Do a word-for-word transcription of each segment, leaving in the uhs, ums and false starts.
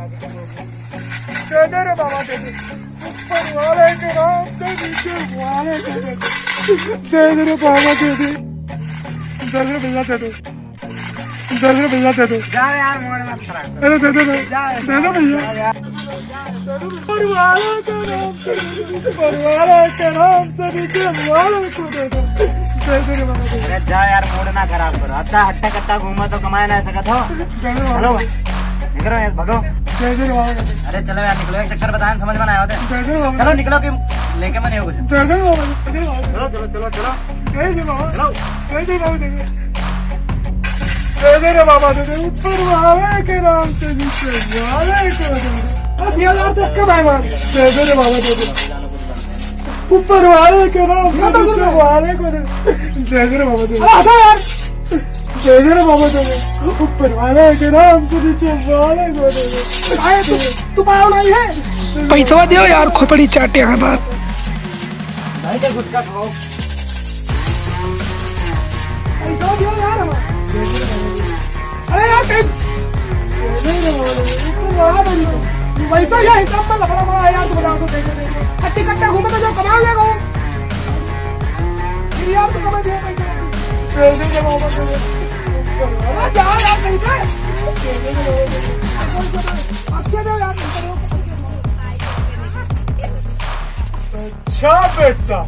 दे दे रे बाबा, दे दे। ऊपर वाले के नाम से नीचे वाले को दे दे। दे दे रे बाबा, दे दे। दे दे भैया, दे दे। दे दे भैया, दे दे। जा यार, मूड मत खराब कर। अरे दे दे भैया। जा यार। दे दे भैया। जा यार। ऊपर वाले के नाम से, ऊपर वाले के नाम से नीचे वाले को दे दे। दे दे रे बाबा, दे दे। अरे जा यार, मूड ना खराब करो। अत्ता हट्टा कट्टा घूमा तो कमाए ना सकत हो। चलो। हेलो। निकलो यहाँ से, भागो। जय जय बाबा। अरे चलो यार, निकलो, एक चक्कर बताएं, समझ में ना आया होते। जय जय बाबा। चलो निकलो कि लेके मने हो कुछ। जय जय बाबा, जय जय बाबा। चलो, चलो, चलो, चलो। जय जय बाबा। चलो। जय जय बाबा, जय जय। जय जय रे बाबा, जय जय। ऊपर वाले के नाम से नीचे वाले को दे दे। अरे दिया यार, दस का भाई मार। जय जय रे बाबा, जय जय। ऊपर वाले के नाम से नीचे वाले को दे। जय जय रे बाबा, जय जय। अरे हटो यार। जय जय रे बाबा, जय जय। ऊपर वाले के नाम से नीचे वाले को दे दे। भाई, तू, तू पायो नहीं है। पैसवा दियो यार, खोपड़ी चाटे हमार। भाई, क्या गुटखा खाओ? पैसवा दियो यार हमार। अरे यार, कहीं पैसा ही है, हिसाब में लफड़ा पड़ा है यार, तुम बताओ तो, देखो, देखो। हट्टी कट्टा घूमे तो जो कमाओ, ये कहो। फिर यार, तो कमा दिया पैसा। अरे, जा यार, कहीं पे। हंस के दो यार, पैसा दो। अच्छा बेटा,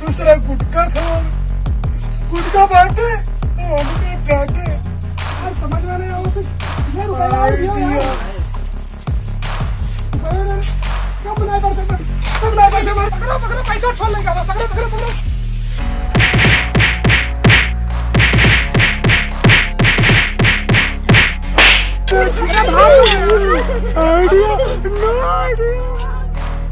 दूसरा गुटखा खाओ, गुटखा बांटे, हमके डांटे। यार, समझ में नहीं आवत, कितने रुपए और दिया यार। कम नहीं कर सकते, कम नहीं कर सकते। पकड़ो, पकड़ो, पैसा छोड़ लेंगे, पकड़ो, पकड़ो, पकड़ो। Idea, no idea।